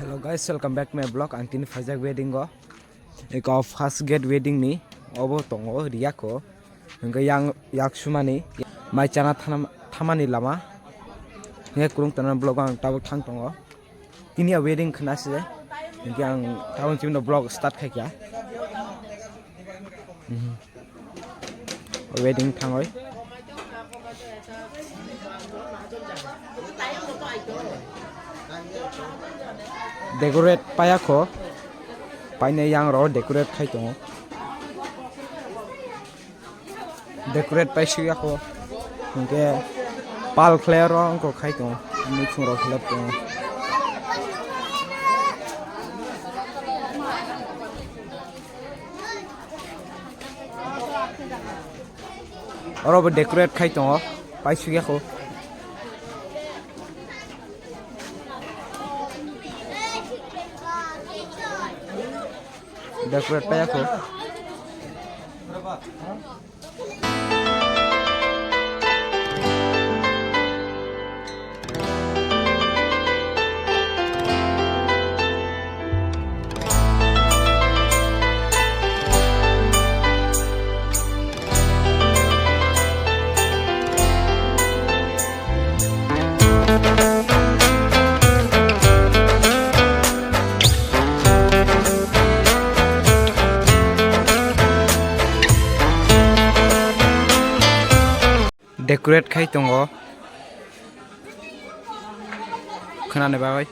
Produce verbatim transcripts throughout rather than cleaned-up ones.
Hello guys, welcome back to my vlog. Ang tini phaijak wedding o. Eko first gate wedding ni obo tongo Riyako. Hingke yang yak sumani mai chana thanam-, thamani lama. Hingke kurung tana vlog ang tabuk thang tongo. Tini a wedding khna se. Hingke ang tabuk chimno vlog start khaikha. Mhm. Wedding thangoi. Decorate payakho. Paine yang ro decorate khai tongo. Decorate pai suyakho. Hingke pal khlai ro wngkho khai tongo. Muchung ro khlai tongo. Oro bo decorate khai tongo, paisukya kho. Decorate paya kho. Decorate khai tongo khwnani bagwi.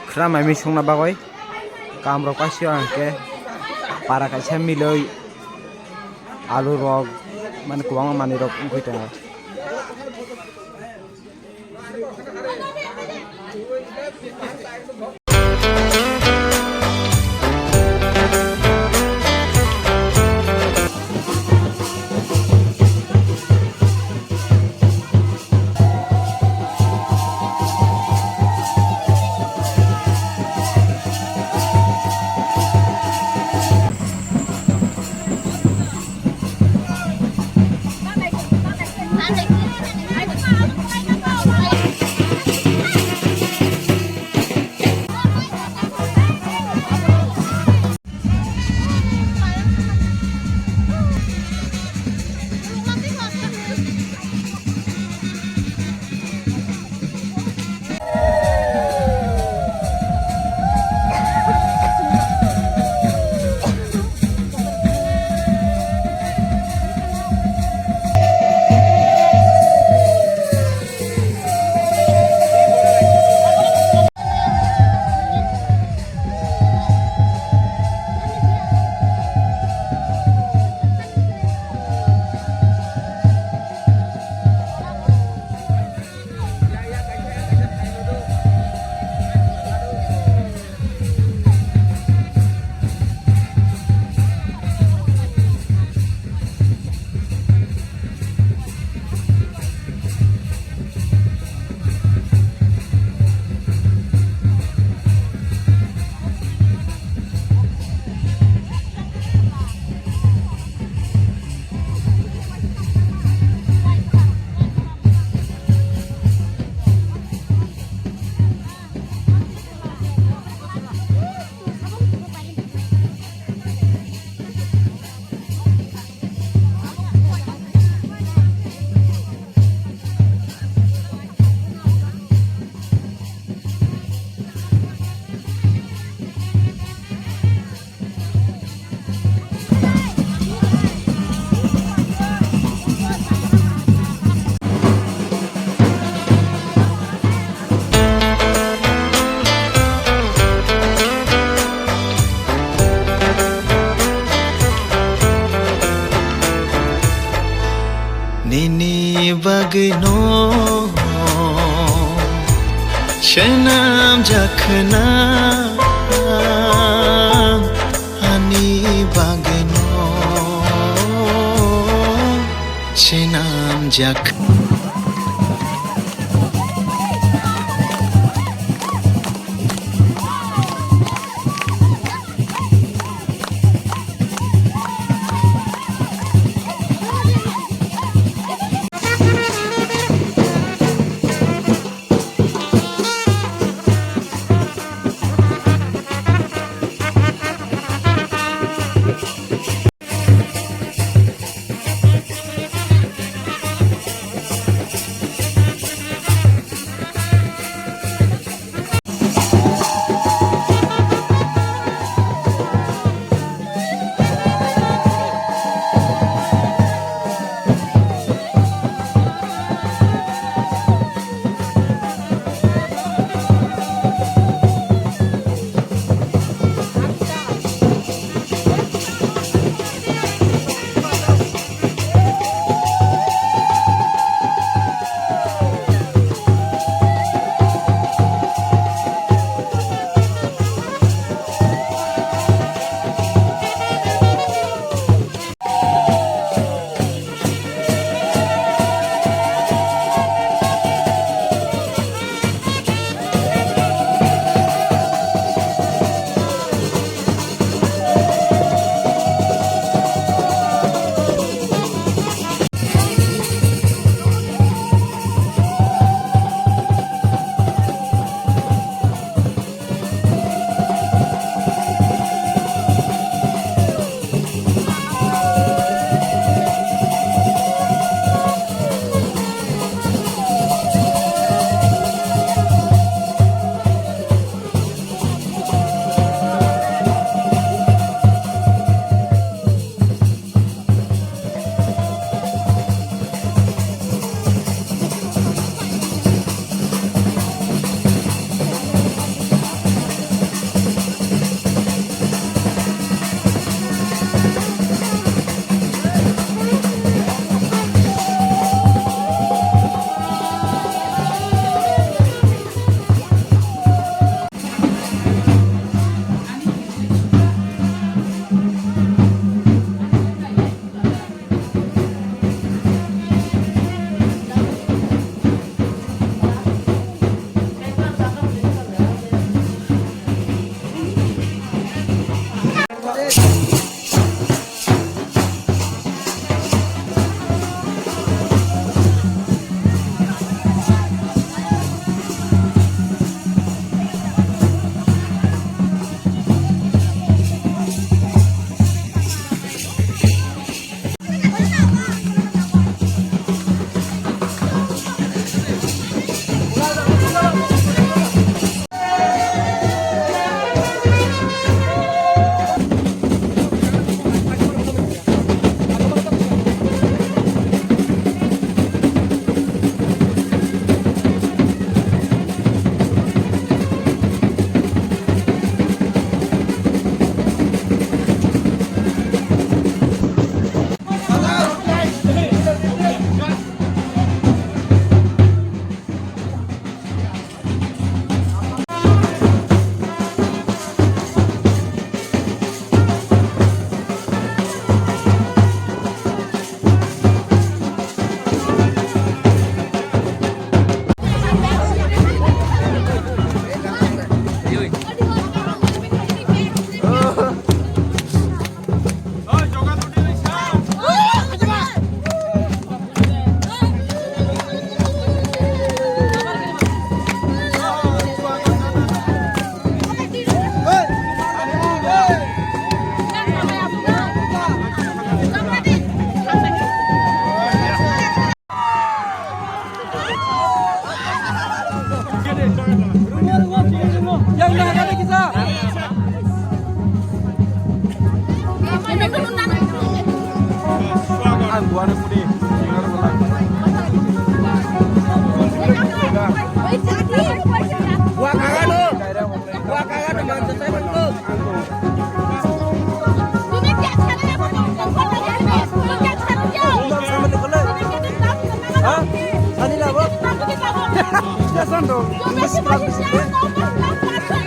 Khwra mai mui songna bagwi kamrok paisio hwnkhe para kaisa milwi alu rok mani kwbangma manwi rok wngwi tongo. Nini bagwino swnamjak khwna, ani bagwino swnamjak.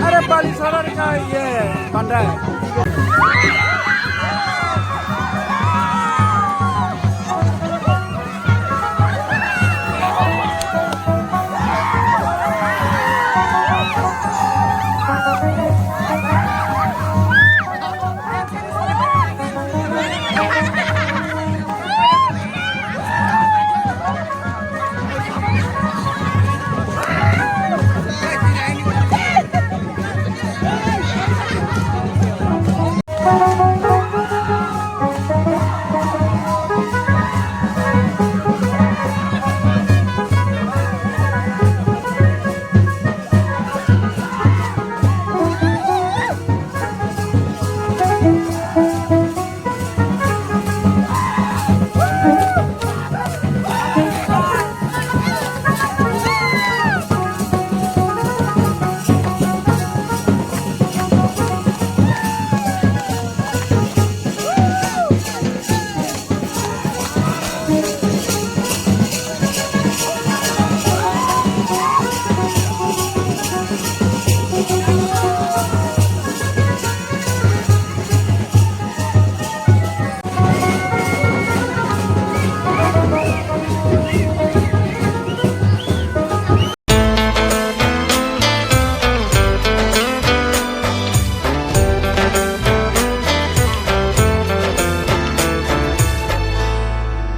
Are bali sara re ka ye bandai.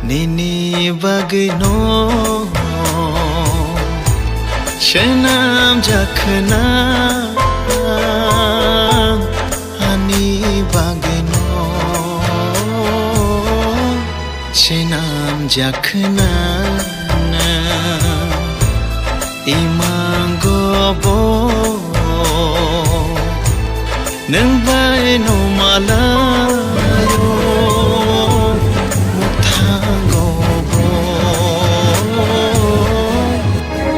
Nini bagwino swnamjak khna, ani bagwino swnamjak khna. Imango bo nwng bai no malayo, muthango bo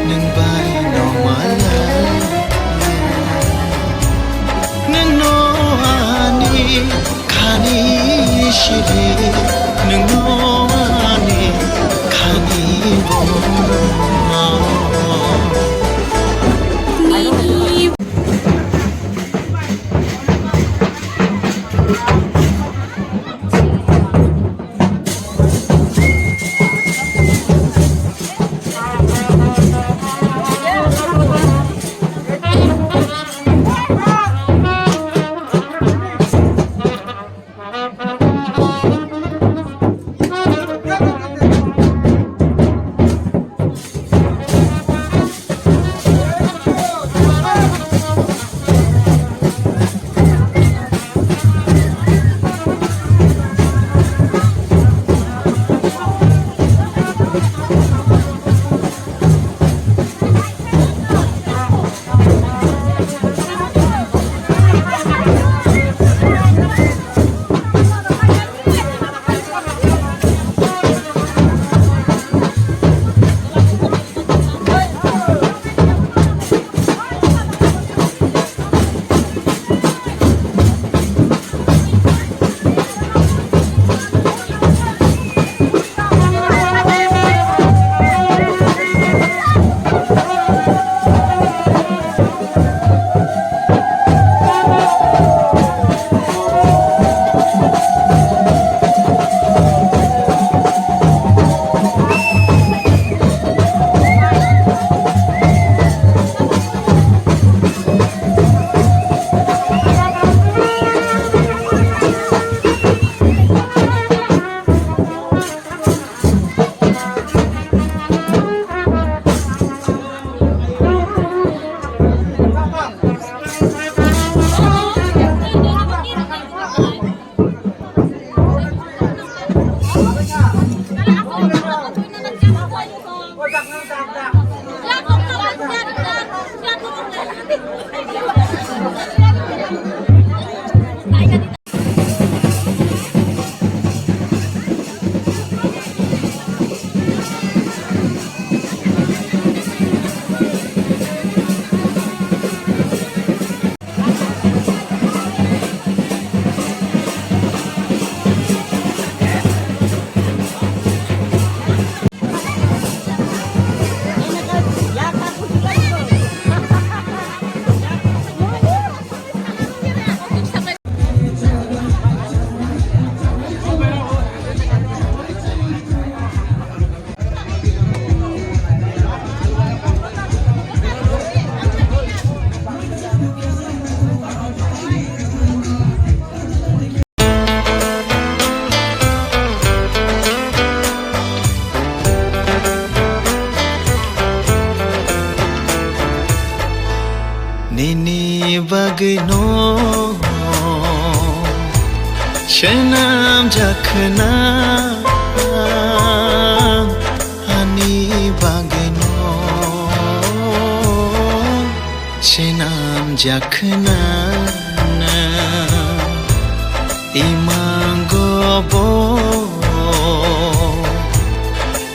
nwng bai no malayo. Nwngno ani khani sidi, nwngno ani khani bo. bagwino swnamjak khna, ani bagwino swnamjak khna. Imango bo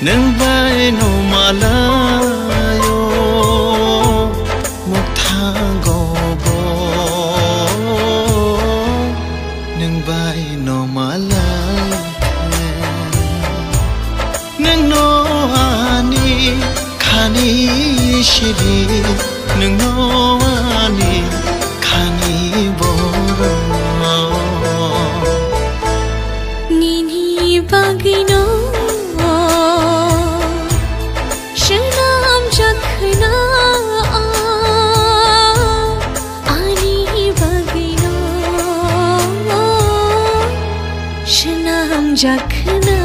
nwng bai no malaio, mukthango bo nwng bai no malai. Nwng no ani khani sidi, nwng no ani khani borok. Nini bagwino swnamjak khna, ani bagwino swnamjak khna.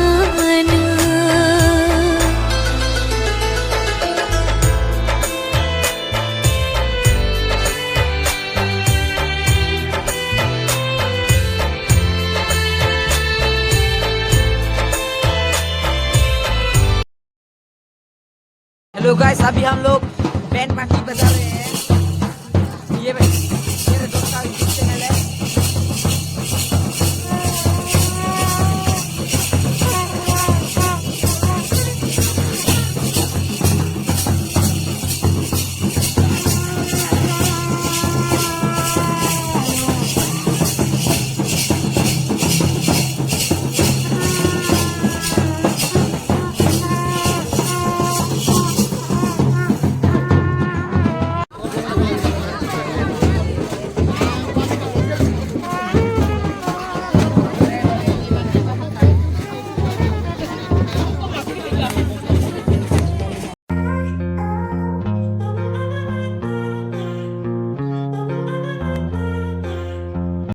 Hello guys, अभी हम लोग band party बजा रहे हैं। ये भाई, मेरे दोस्त का YouTube चैनल है,